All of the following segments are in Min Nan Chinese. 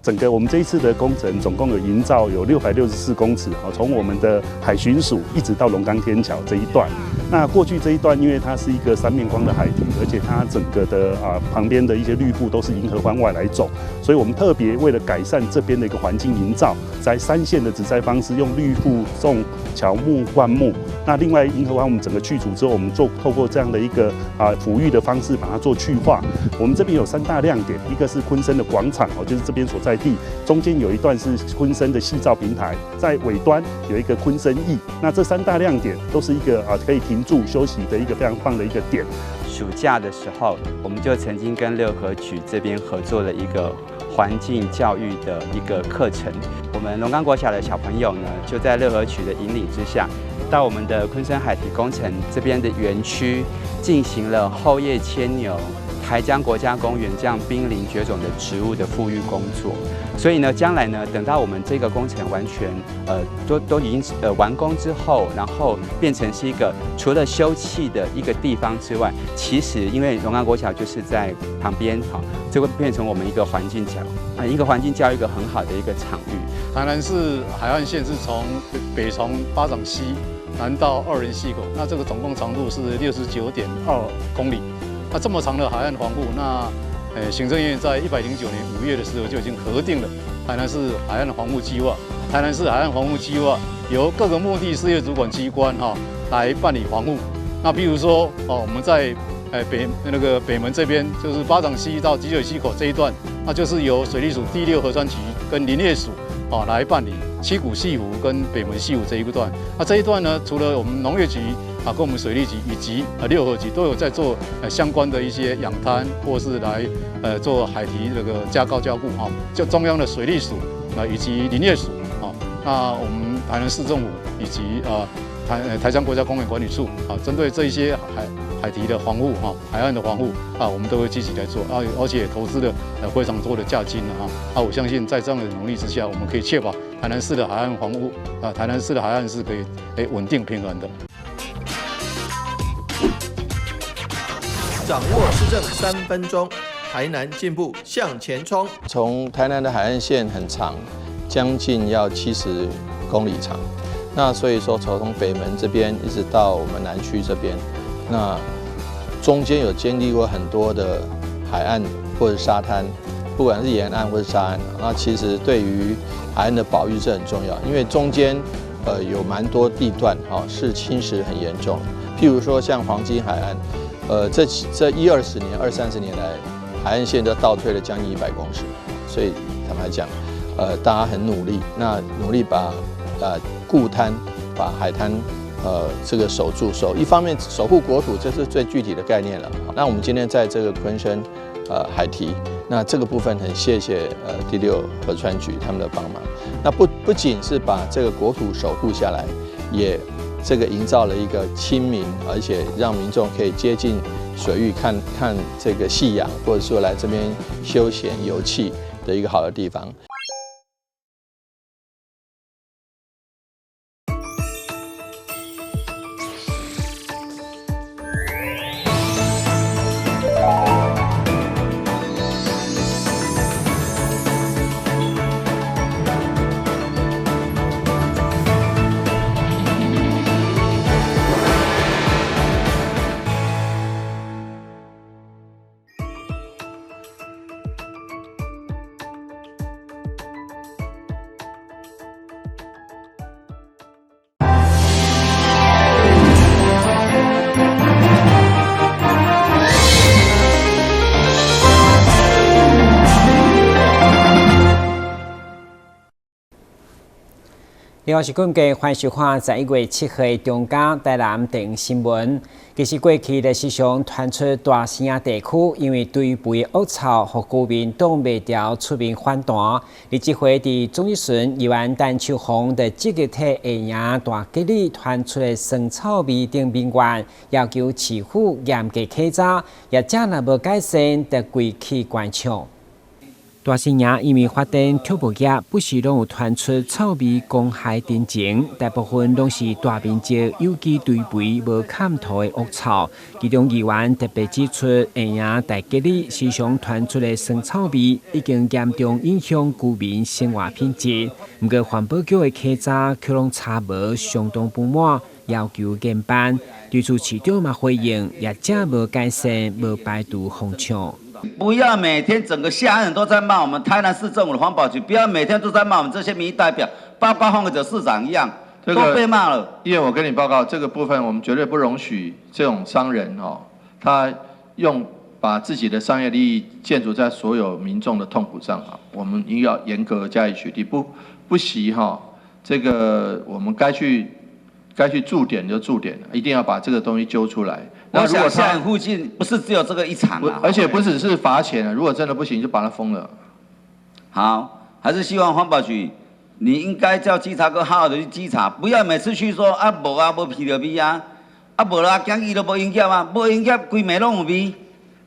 整個我們這一次的工程總共有營造有664公尺，啊，從我們的海巡署一直到龍岡天橋這一段。那過去這一段，因為它是一個三面光的海堤，而且它整個的旁邊的一些綠布都是銀合歡外來種，所以我們特別為了改善這邊的一個環境營造，在三線的植栽方式，用綠布種喬木、灌木。那另外銀合歡我們整個去除之後，我們做透過這樣的一個撫育的方式，把它做去化。我們這邊有三大亮點，一個是鯤鯓的廣場哦，就是這邊所在地，中間有一段是鯤鯓的夕照平台，在尾端有一個鯤鯓驛。那這三大亮點都是一個可以停住休息的一個非常棒的一個點。暑假的時候，我們就曾經跟六合局這邊合作了一個環境教育的一個課程。我們龍岡國小的小朋友呢，就在六合局的引領之下，到我們的鯤鯓海堤工程這邊的園區，進行了厚葉牽牛、台江國家公園這樣瀕臨絕種的植物的復育工作。所以呢，將來呢，等到我們這個工程完全都已經完工之後，然後變成是一個除了休憩的一個地方之外，其實因為龍岡國小就是在旁邊，好，就會變成我們一個環境教一個環境教育一個很好的一個場域。台南市海岸線是從北從八掌溪南到二仁溪口，那這個總共長度是69.2公里。那這麼長的海岸防護，那行政院在109年5月的時候就已經核定了台南市海岸防護計劃。台南市海岸防護計劃由各個目的事業主管機關哈來辦理防護。那譬如說哦，我們在北門這邊，就是八掌溪到集水溪口這一段，那就是由水利署第六河川局跟林業署啊來辦理七股潟湖跟北門潟湖這一段。那這一段呢，除了我們農業局啊，跟我們水利局以及六合局都有在做相關的一些養灘，或是來做海堤這個加高加固哈。就中央的水利署啊以及林業署啊，那我們台南市政府以及台江國家公園管理處啊，針對這一些海堤的防護哈，海岸的防護啊，我們都會積極來做啊，而且投資了非常多的價金啊。啊，我相信在這樣的努力之下，我們可以確保台南市的海岸防護啊，台南市的海岸是可以穩定平衡的。掌握市政3分鐘，台南進步向前衝。從台南的海岸線很長，將近要70公里長。那所以說，從北門這邊一直到我們南區這邊，那中間有經歷過很多的海岸或者沙灘，不管是沿岸或者沙岸，那其實對於海岸的保育是很重要，因為中間有蠻多地段哈是侵蝕很嚴重，譬如說像黃金海岸。這一二十年、二三十年來，海岸線都倒退了將近100公尺，所以坦白講，大家很努力，那努力把固灘、把海灘這個守住，一方面守護國土，這是最具體的概念了。那我們今天在這個鯤鯓海堤，那這個部分很謝謝第六河川局他們的幫忙。那不僅是把這個國土守護下來，也這個營造了一個親民，而且讓民眾可以接近水域看看這個夕陽，或者說來這邊休閒遊憩的一個好的地方。另外是根據歡迎收看11月7號中嘉台南電視新聞。其實過去歷史上傳出大城地區，因為堆肥惡臭，予居民擋袂牢出面反彈。而這回佇總質詢議員陳秋鳳就積極替下營大吉里傳出的酸臭味等民怨，要求市府嚴格稽查，也這若無改善，就規氣關廠。大生營因為發展畜牧業，不時攏有傳出臭味公害陳情，大部分攏是大面積有機堆肥無崁土的惡臭。其中議員特別指出，下營大吉里時常傳出的酸臭味，已經嚴重影響居民生活品質。毋過環保局的稽查卻攏查無相當不滿，要求嚴辦。對此市長嘛回應，業者無改善，無排除封廠。不要每天整個下岸都在罵我們台南市政府的環保局，不要每天都在罵我們這些民意代表，包括黃偉哲市長一樣，都被罵了。因為我跟你報告，這個部分我們絕對不容許這種商人哦，他用把自己的商業利益建築在所有民眾的痛苦上啊，我們應要嚴格加以取締，不惜哈，這個我們該去駐點就駐點，一定要把這個東西揪出來。那如果他附近不是只有這個一廠啊，而且不只是罰錢，如果真的不行，就把它封了。好，還是希望環保局，你應該叫稽查科好好的去稽查，不要每次去說啊無啊無聞著味啊，啊無啦，檢疫都無營業啊，無營業規暝攏有味，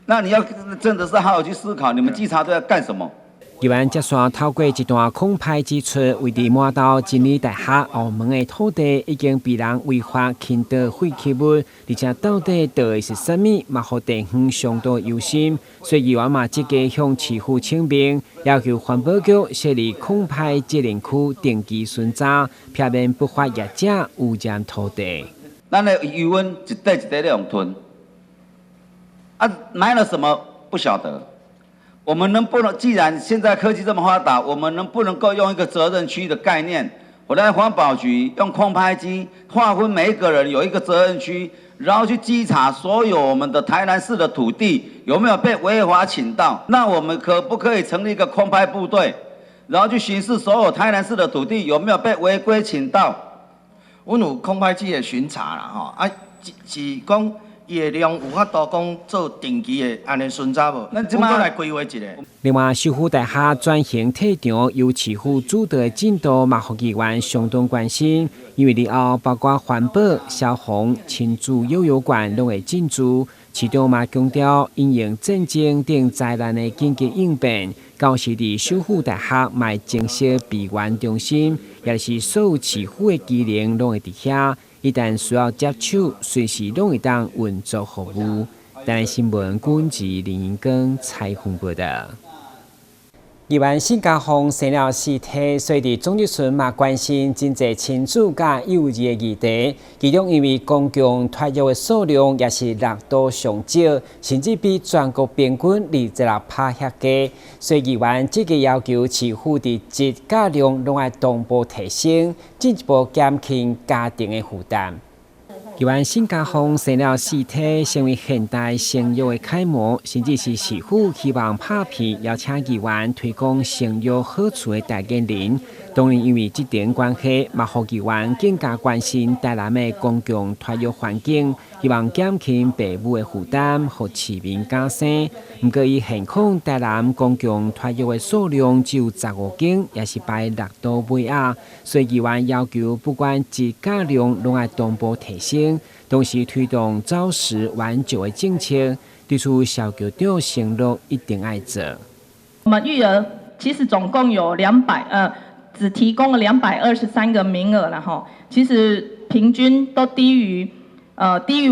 那你要真的是好好去思考，你們稽查都要幹什麼？議員接續透過一段空拍指出，位佇滿豆真理大學後門的土地已經被人違法傾倒廢棄物，而且到底倒的是啥物，嘛予地方相當憂心。所以議員嘛積極向市府請命，要求環保局設立控排責任區，定期巡查，避免不法業者污染土地。咱的魚塭一塊一塊咧予吞，啊，埋了什麼不曉得。我們能不能，既然現在科技這麼發達，我們能不能夠用一個責任區的概念？我來環保局用空拍機劃分每一個人有一個責任區，然後去稽查所有我們的台南市的土地有沒有被違法傾倒。那我們可不可以成立一個空拍部隊，然後去巡視所有台南市的土地有沒有被違規傾倒？阮有空拍機的巡查啦，吼啊，是講。伊的量有法度講做定期的按呢巡查無？咱這擺來規劃一下。另外，首府大廈轉型退場由市府主導的進度嘛，予議員相當關心，因為日後包括環保、消防、親子幼兒館攏會進駐。市長嘛強調，因應戰爭等災難的緊急應變，到時佇首府大廈嘛會增設備援中心，也是所有市府的機能攏會佇遐。一旦需要接手，隨時攏會當運作服務。台南新聞軍事林英光採訪報導。議員沈嘉鳳生了四胎，所以佇總質詢嘛關心真濟親子佮幼兒的議題。其中因為公共托育的數量也是六都上少，甚至比全國平均26%遐低，所以議員積極要求市府佇質佮量攏愛同步提升，進一步減輕家庭的負擔。議員沈嘉鳳生了四胎，成為現代生育的楷模，甚至是市府希望拍片邀請議員推廣生育好處的代言人。當然，因為這層關係，嘛予議員更加關心台南的公共托育環境，希望減輕父母的負擔，予市民敢生。毋過，以現況台南公共托育的數量只有15間，也是排六都尾仔，所以議員要求不管質佮量，攏愛同步提升，同時推動早十晚九的政策，對此蕭局長承諾一定愛做。我們育兒其實總共有兩百，只提供了223個名額了哈，其實平均都低於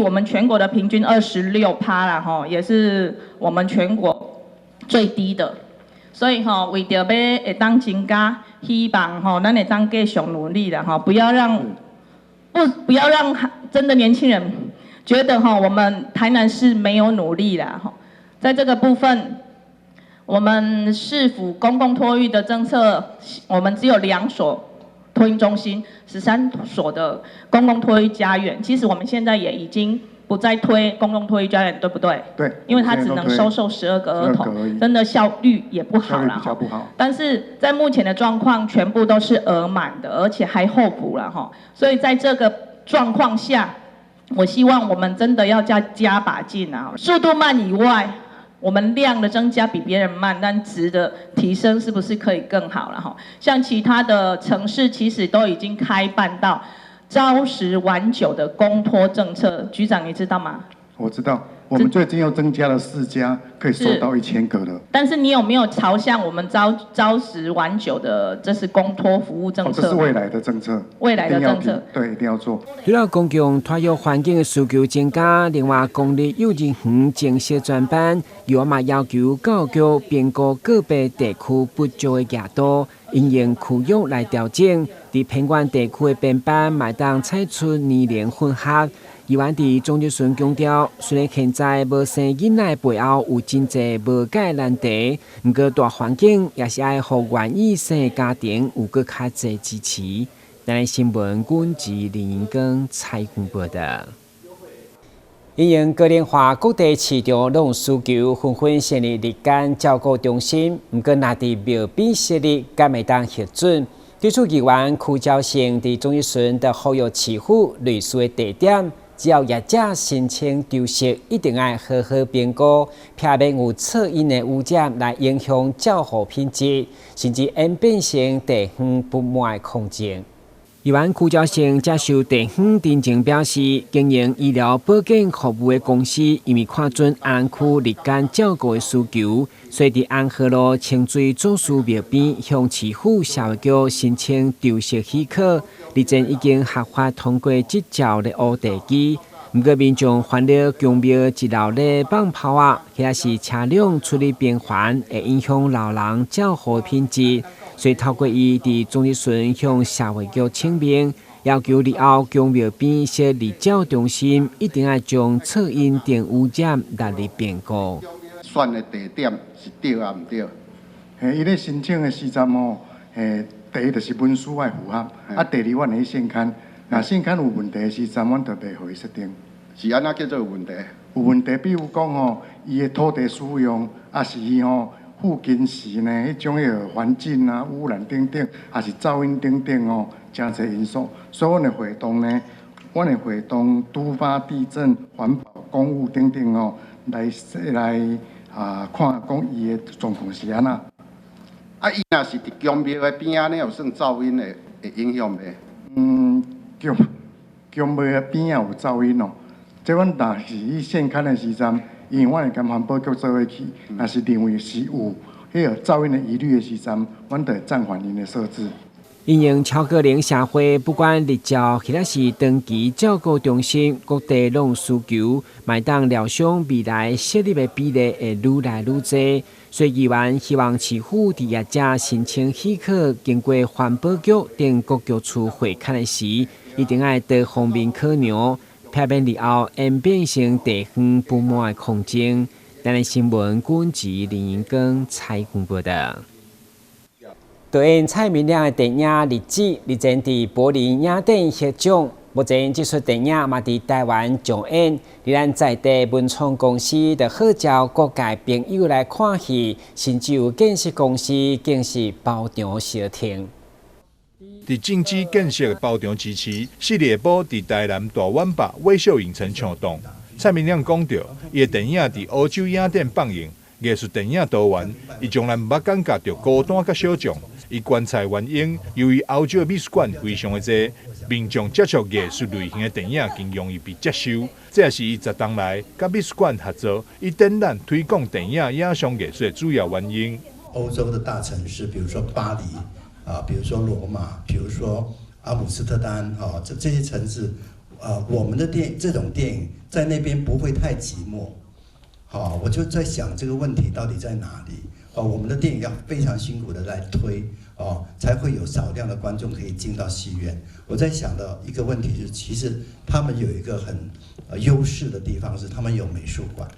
我們全國的平均26%啦哈，也是我們全國最低的。所以吼，為著欲會當增加，希望吼，咱會當繼續努力啦吼，不要讓真的年輕人覺得吼，我們台南市沒有努力啦吼，在這個部分，我們市府公共托育的政策，我們只有2所托嬰中心，13所的公共托育家園。其實我們現在也已經不再推公共托育家園，對不對？對。因為它只能收受12個兒童，真的效率也不好啦。比較不好。但是在目前的狀況，全部都是額滿的，而且還候補了哈。所以在這個狀況下，我希望我們真的要加把勁啊！速度慢以外，我們量的增加比別人慢，但質的提升是不是可以更好了哈？像其他的城市其實都已經開辦到朝十晚九的公托政策，局長你知道嗎？我知道。我們最近又增加了四家，可以收到1000個了。但是你有沒有朝向我們朝朝十晚九的，這是公托服務政策？哦，這是未來的政策。未來的政策。對，一定要做。除了公共托育環境的需求增加，另外公立幼兒園增設專班，又嘛要求教育局評估個別地區不足的額度，因應區域來調整。佇偏遠地區的編班，嘛會當採取年齡混合。議員佇總質詢強調，雖然現在無生囡仔的背後有真濟無解難題，毋過大環境也是愛予願意生的家庭有閣較濟支持。台新聞，阮是林光採訪報道。因應高齡化，各地市場攏有需求，紛紛設立日間照顧中心。毋過，若佇廟邊設立，敢會當核准？對此，議員區昭勝佇總質詢就呼籲市府類似的地點，只要業者申請籌設，一定愛好好評估，避免有噪音的污染來影響照護品質，甚至演變成地方不滿的抗爭。議員區昭勝接受地方陳情表示，經營醫療保健服務的公司，因為看準安區日間照顧的需求，所以佇安和路清水祖師廟邊向市府社會局申請籌設許可，日前已經核發通過執照的烏地基。毋過民眾煩惱宮廟一樓咧放炮仔，或者是車輛出入頻繁，會影響老人照護品質。所以透過伊佇總質詢向社會局請命，要求日後宮廟邊設日照中心，一定愛將噪音等污染納入評估。選的地點是對抑毋對？嘿，伊咧申請的時陣吼，嘿，第一就是文書愛符合，啊，第二阮會去現勘，若現勘有問題的時陣，阮就袂予伊設定。是按怎叫做有問題？有問題，比如講吼，伊的土地使用，抑是伊吼附近時呢，彼種彼个環境啊、污染等等，抑是噪音等等吼，誠濟因素。所以阮會會同呢，阮會會同都發地震、環保、公務等等吼，來來啊看講伊的狀況是按怎。啊，伊若是佇宮廟的邊仔呢，有算噪音的會影響袂？嗯，宮宮廟的邊仔有噪音哦。這阮若是去現勘的時陣，因為阮會共環保局做伙去，若是認為是有彼個噪音的疑慮的時陣，阮就會暫緩𪜶的設置。因應超高齡社會，不管日照或者是長期照顧中心，各地攏有需求，嘛會當料想未來設立的比例會愈來愈濟。所以議員希望市府佇業者申請許可，經過環保局等各局處會勘的時，一定愛多方面考量，避免日後演變成地方不滿的抗爭。台灣新聞，阮是林英光採訪報道。導演蔡明亮的電影《日子》日前佇柏林影展獲獎，目前這齣電影嘛佇台灣上演。佇咱在地文創公司就號召各界朋友來看戲，甚至有建設公司更是包場相挺。佇政治建設包場支持，四日下晡佇台南大遠百威秀影城上檔。蔡明亮講著，伊的電影佇歐洲影展放映，藝術電影多元，伊從來毋捌感覺著孤單佮小眾。伊觀察原因，由於歐洲的美術館非常的濟，民眾接觸藝術類型的電影更容易被接受。這也是伊十冬來佮美術館合作，以展覽推廣電影影像藝術的主要原因。歐洲的大城市，比如說巴黎啊，比如說羅馬，比如說阿姆斯特丹啊，這些城市，啊，我們的電這種電影在那邊不會太寂寞。好，我就在想這個問題到底在哪裡？哦，我們的電影要非常辛苦的來推，哦，才會有少量的觀眾可以進到戲院。我在想的一個問題就是，其實他們有一個很優勢的地方是，他們有美術館。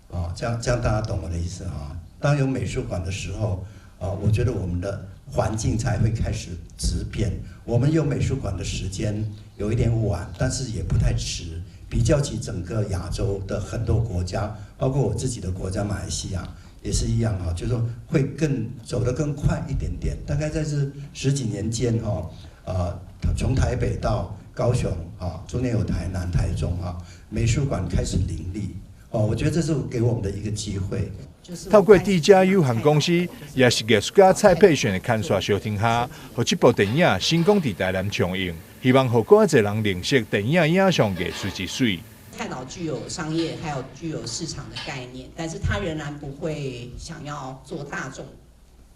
哦，這樣大家懂我的意思啊？當有美術館的時候，啊，我覺得我們的環境才會開始質變。我們有美術館的時間有一點晚，但是也不太遲。比較起整個亞洲的很多國家，包括我自己的國家馬來西亞，也是一樣啊，就是說會更走得更快一點點。大概在這十幾年間哈，從台北到高雄啊，中間有台南、台中啊，美術館開始林立哦，我覺得這是給我們的一個機會。透過智者有限公司，也是藝術家蔡佩璇的牽線相挺下，予這部電影成功佇台南上映，希望予閣較濟人認識電影影像藝術之媠。蔡導具有商業還有具有市場的概念，但是他仍然不會想要做大眾，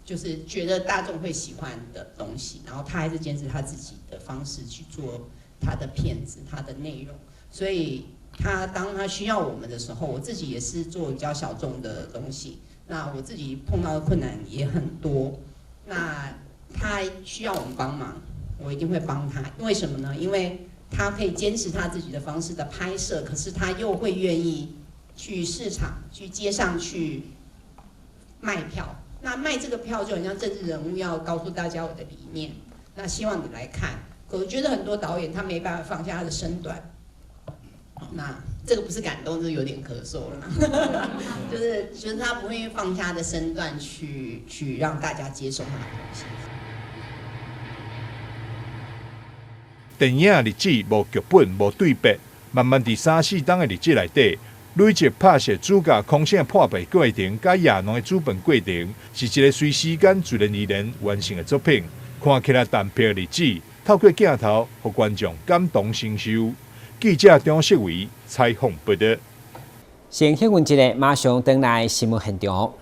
就是覺得大眾會喜歡的東西，然後他還是堅持他自己的方式去做他的片子、他的內容。所以他當他需要我們的時候，我自己也是做比較小眾的東西，那我自己碰到的困難也很多。那他需要我們幫忙，我一定會幫他。為什麼呢？因為他可以堅持他自己的方式的拍攝，可是他又會願意去市場、去街上去賣票。那賣這個票就很像政治人物要告訴大家我的理念，那希望你來看。可我覺得很多導演他沒辦法放下他的身段。那這個不是感動，這有點咳嗽了。就是他不願意放下他的身段去讓大家接受他的東西。電影日誌無劇本、無對白，慢慢佇三四冬的日子內底，累積拍攝主角空性破病過程，佮野農的煮飯過程，是一個隨時間自然而然完成的作品。看起來單薄的日子，透過鏡頭，予觀眾感同身受。記者張世維採訪報導。先歇困一下，馬上轉來新聞現場。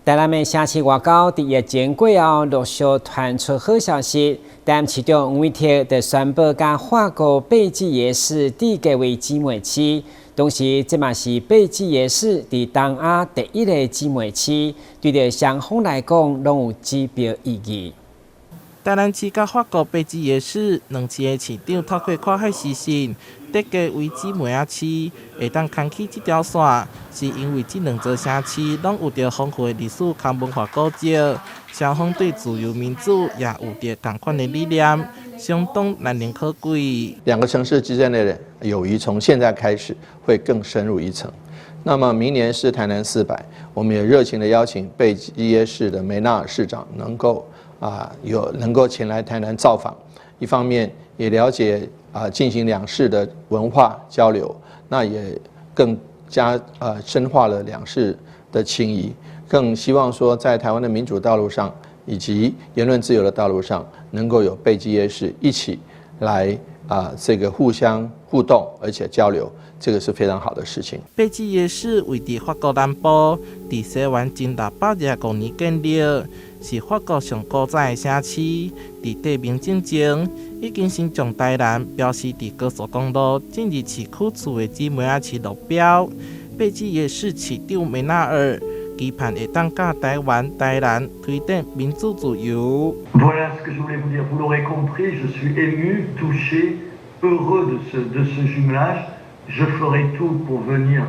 台南的城市外交佇疫情過後陸續傳出好消息，台南市長黃偉哲就宣布佮法國貝濟耶市締結為姊妹市，同時這嘛是貝濟耶市佇東亞第一个姊妹市，對著雙方來講攏有指標意義。台南市佮法國貝濟耶市兩市的市長透過跨海視訊，締結為姊妹仔市，會當牽起這條線，是因為這兩座城市攏有著豐富的歷史佮文化古蹟，雙方對自由民主也有著仝款的理念，相當難能可貴。兩個城市之間的友誼從現在開始會更深入一層。那麼明年是台南400，我們也熱情的邀請貝濟耶市的梅納爾市長能夠能夠前來台南造訪，一方面也了解進行兩市的文化交流，那也更加深化了兩市的情誼，更希望說在台灣的民主道路上以及言論自由的道路上，能夠有貝濟耶市一起來這個互相互動而且交流，這個是非常好的事情。貝濟耶市位佇法國南部，佇西元前625年建立，是法國上古早的城市。佇地名進前，已經先將台南標示佇高速公路進入市區處的姊妹仔市路標。貝濟耶市市長梅納爾期盼會當佮台灣、台南推展民主自由。 Voilà ce que je voulais vous dire. Vous l'aurez compris, je suis ému, touché, heureux de ce jumelage. Je ferai tout pour venir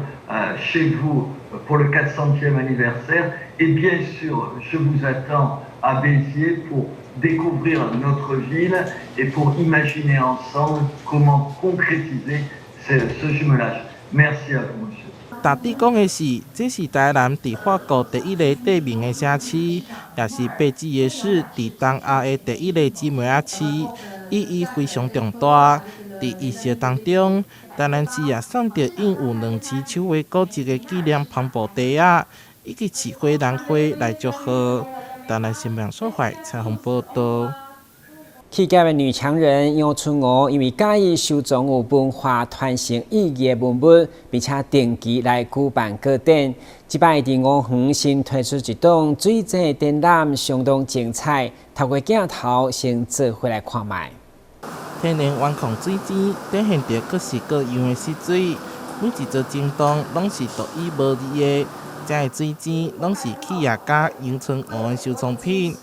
chez vous pour le 400e anniversaire et bien sûr, je vous attends à Béziers pour découvrir notre ville et pour imaginer ensemble comment concrétiser ce jumelage. Merci à vous, monsieur. 大致講的是，這是台南佇法國第一个地名的城市，也是貝濟耶市佇東亞的第一个姊妹仔市，意義非常重大。佇儀式當中，台南市也送著印有兩市手繪古蹟的紀念帆布袋仔，以及市花蘭花來祝賀。台南新聞所懷採訪報導。企業的女強人楊春娥，因為佮意收藏有文化傳承意義的文物，並且定期來舉辦個展。這擺佇吳園新推出一檔水晶展覽，相當精彩。透過鏡頭先做伙來看覓。天然原礦水晶展現著各式各樣的色水，每一座晶洞攏是獨一無二的。這个水晶攏是企業家楊春娥的收藏品。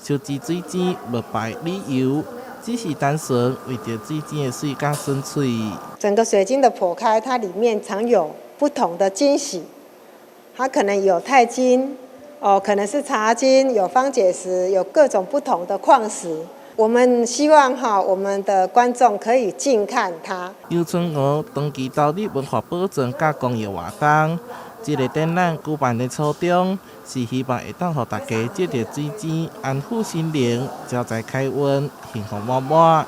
收集水晶無別理由，只是單純為著水晶的媠佮純粹。整個水晶的剖開，它裡面藏有不同的驚喜，它可能有鈦金，哦，可能是茶晶，有方解石，有各種不同的礦石。我們希望哈，我們的觀眾可以近看它。游春娥長期投入文化保存佮公益活動，這个展覽舉辦的初衷是希望會當予大家藉著水晶安撫心靈、招財開運、幸福滿滿。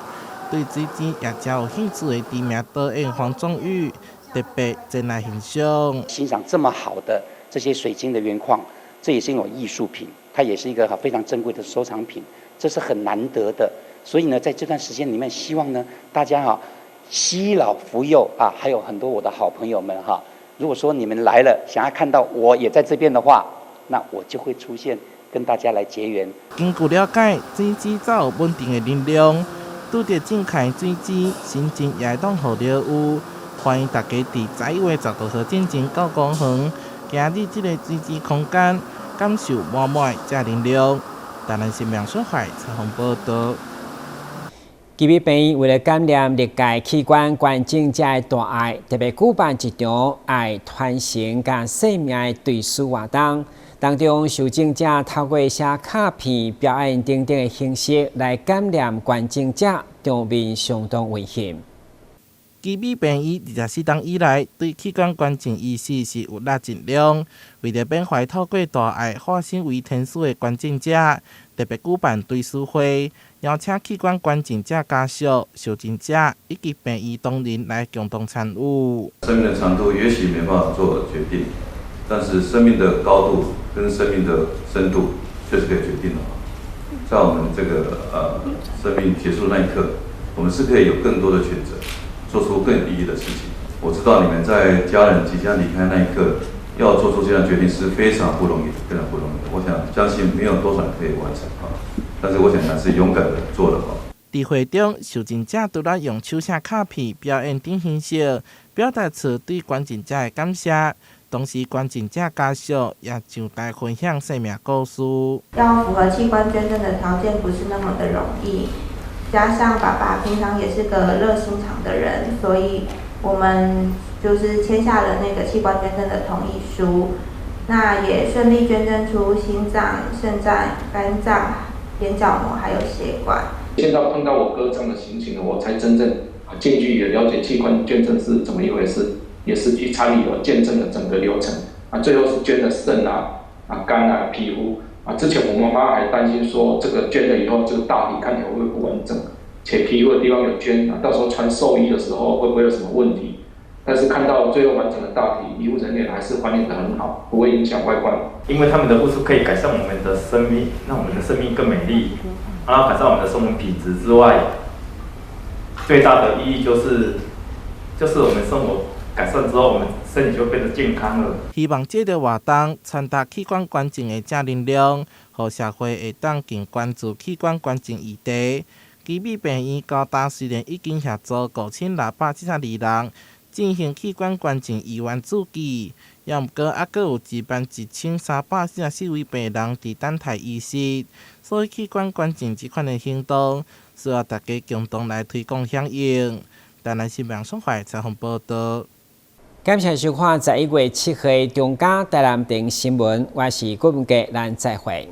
對水晶也誠有興趣的知名導演黃宗玉特別前來欣賞。欣賞這麼好的這些水晶的原礦，這也是一種藝術品，它也是一個非常珍貴的收藏品。這是很難得的，所以呢，在這段時間裡面，希望呢，大家哈，攜老扶幼啊，還有很多我的好朋友們哈。如果說你們來了，想要看到我也在這邊的話，那我就會出現跟大家來結緣。根據了解，水晶才有穩定的能量，拄著正開水晶，心情也會當予療癒。歡迎大家佇11月15號進前到公園，行入這个水晶空間，感受滿滿的正能量。台南新聞小懷採訪報道。奇美病院為了感念歷屆器官捐贈者的大愛，特別舉辦一場愛傳承佮生命的追思活動。當中，受贈者透過寫卡片、表演等等的形式來感念捐贈者，場面相當溫馨。奇美病院24冬以來，對器官捐贈醫師是有力盡量，為著緬懷透過大愛化身為天使的捐贈者，特別舉辦追思會，邀請器官捐贈者家屬、受贈者以及病院同仁來共同參與。生命的長度也許沒辦法做決定，但是生命的高度跟生命的深度卻是可以決定的。在我們這個生命結束那一刻，我們是可以有更多的選擇。做出更有意義的事情。我知道你們在家人即將離開那一刻，要做出這樣決定是非常不容易的，非常不容易的。我想相信沒有多少人可以完成啊，但是我想還是勇敢的做了好。佇會中，受贈者除了用手寫卡片、表演等形式，表達出對捐贈者的感謝，同時捐贈者家屬也上台分享生命故事。要符合器官捐贈的條件不是那麼的容易。加上爸爸平常也是個熱心腸的人，所以我們就是簽下了那個器官捐贈的同意書，那也順利捐贈出心臟、腎臟、肝臟、眼角膜還有血管。現在碰到我哥這樣的情形，我才真正近距離了解器官捐贈是怎麼一回事，也實際參與了見證了整個流程。啊，最後是捐了腎啊、肝啊、皮膚。啊，之前我媽媽還擔心說，這個捐了以後，這個大體看起來會不會不完整，且皮膚的地方有捐，啊，到時候穿壽衣的時候會不會有什麼問題？但是看到最後完成的大體，醫護人員還是還原得很好，不會影響外觀。因為他們的付出可以改善我們的生命，讓我們的生命更美麗，然後改善我們的生活品質之外，最大的意義就是我們生活改善之後，我們身體就變得健康了。希望這个活動傳達器官捐贈的正能量，予社會會當更關注器官捐贈議題。奇美病院高達雖然已經協助5672人進行器官捐贈意願註記，也毋過猶閣有11,344位病人佇等待醫師，所以器官捐贈這款的行動需要大家共同來推廣響應。台南新聞雙懷採訪報道。感謝收看11月7號中嘉台南電新聞，我是郭文傑，咱再會。